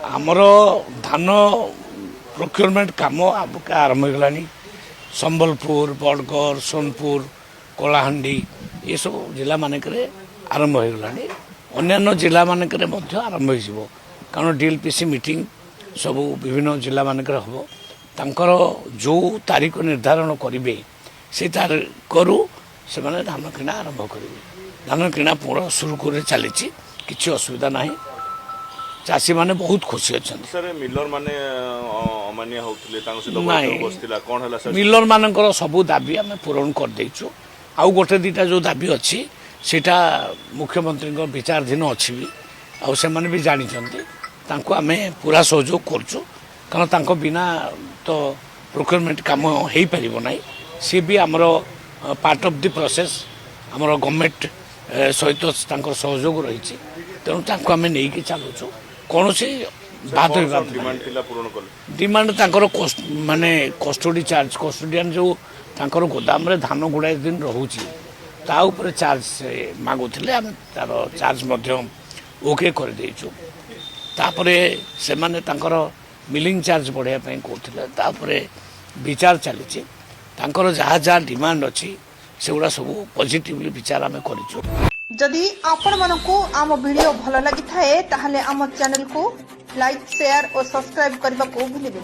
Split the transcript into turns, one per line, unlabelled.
ଆମର ଧାନ ପ୍ରୋକ୍ୟୁରମେଣ୍ଟ କାମ ଆରମ୍ଭ ହୋଇଗଲାଣି। ସମ୍ବଲପୁର, ବରଗଡ଼, ସୋନପୁର, କଳାହାଣ୍ଡି, ଏସବୁ ଜିଲ୍ଲାମାନଙ୍କରେ ଆରମ୍ଭ ହୋଇଗଲାଣି। ଅନ୍ୟାନ୍ୟ ଜିଲ୍ଲାମାନଙ୍କରେ ମଧ୍ୟ ଆରମ୍ଭ ହୋଇଯିବ, କାରଣ ଡିଏଲ୍ପିସି ମିଟିଂ ସବୁ ବିଭିନ୍ନ ଜିଲ୍ଲାମାନଙ୍କରେ ହେବ। ତାଙ୍କର ଯେଉଁ ତାରିଖ ନିର୍ଦ୍ଧାରଣ କରିବେ, ସେଇ ତାରିଖରୁ ସେମାନେ ଧାନ କିଣା ଆରମ୍ଭ କରିବେ। ଧାନ କିଣା ପୁରା ସୁରୁଖୁରୁରେ ଚାଲିଛି, କିଛି ଅସୁବିଧା ନାହିଁ। ଚାଷୀମାନେ ବହୁତ ଖୁସି ଅଛନ୍ତି।
ସାର୍, ମିଲର ମାନେ ଅମାନିଆ ହଉଥିଲେ, ତାଙ୍କ ସହିତ
ନାଇଁ।
ବୈଠକ ବସିଥିଲା, କଣ ହେଲା ସାର୍?
ମିଲର ମାନଙ୍କର ସବୁ ଦାବି ଆମେ ପୂରଣ କରିଦେଇଛୁ। ଆଉ ଗୋଟେ ଦୁଇଟା ଯେଉଁ ଦାବି ଅଛି, ସେଇଟା ମୁଖ୍ୟମନ୍ତ୍ରୀଙ୍କ ବିଚାରାଧୀନ ଅଛି ବି। ଆଉ ସେମାନେ ବି ଜାଣିଛନ୍ତି, ତାଙ୍କୁ ଆମେ ପୁରା ସହଯୋଗ କରୁଛୁ, କାରଣ ତାଙ୍କ ବିନା ତ ପ୍ରୋକ୍ୟୁରମେଣ୍ଟ କାମ ହେଇପାରିବ ନାହିଁ। ସିଏ ବି ଆମର ପାର୍ଟ ଅଫ୍ the process. ଆମର ଗଭର୍ଣ୍ଣମେଣ୍ଟ ସହିତ ତାଙ୍କର ସହଯୋଗ ରହିଛି, ତେଣୁ ତାଙ୍କୁ ଆମେ ନେଇକି ଚାଲୁଛୁ। କୌଣସି ବାଦ ବିବାଦ ନାହିଁ।
ଡିମାଣ୍ଡ ଥିଲା, ପୂରଣ କଲେ?
ଡିମାଣ୍ଡ ତାଙ୍କର ମାନେ କଷ୍ଟଡି ଚାର୍ଜ, କଷ୍ଟୋଡିଆନ ଯେଉଁ ତାଙ୍କର ଗୋଦାମରେ ଧାନ ଗୁଡ଼ାଏ ଦିନ ରହୁଛି, ତା ଉପରେ ଚାର୍ଜ ସେ ମାଗୁଥିଲେ। ଆମେ ତାର ଚାର୍ଜ ମଧ୍ୟ ଓକେ କରିଦେଇଛୁ। ତାପରେ ସେମାନେ ତାଙ୍କର ମିଲିଂ ଚାର୍ଜ ବଢ଼ାଇବା ପାଇଁ କହୁଥିଲେ, ତାପରେ ବିଚାର ଚାଲିଛି। ତାଙ୍କର ଯାହା ଯାହା ଡିମାଣ୍ଡ ଅଛି, ସେଗୁଡ଼ା ସବୁ ପଜିଟିଭଲି ବିଚାର ଆମେ କରିଛୁ।
ଯଦି ଆପଣମାନଙ୍କୁ ଆମ ଭିଡ଼ିଓ ଭଲ ଲାଗିଥାଏ, ତାହେଲେ ଆମ ଚ୍ୟାନେଲକୁ ଲାଇକ୍, ସେୟାର ଓ ସବସ୍କ୍ରାଇବ୍ କରିବାକୁ ଭୁଲିବେନି।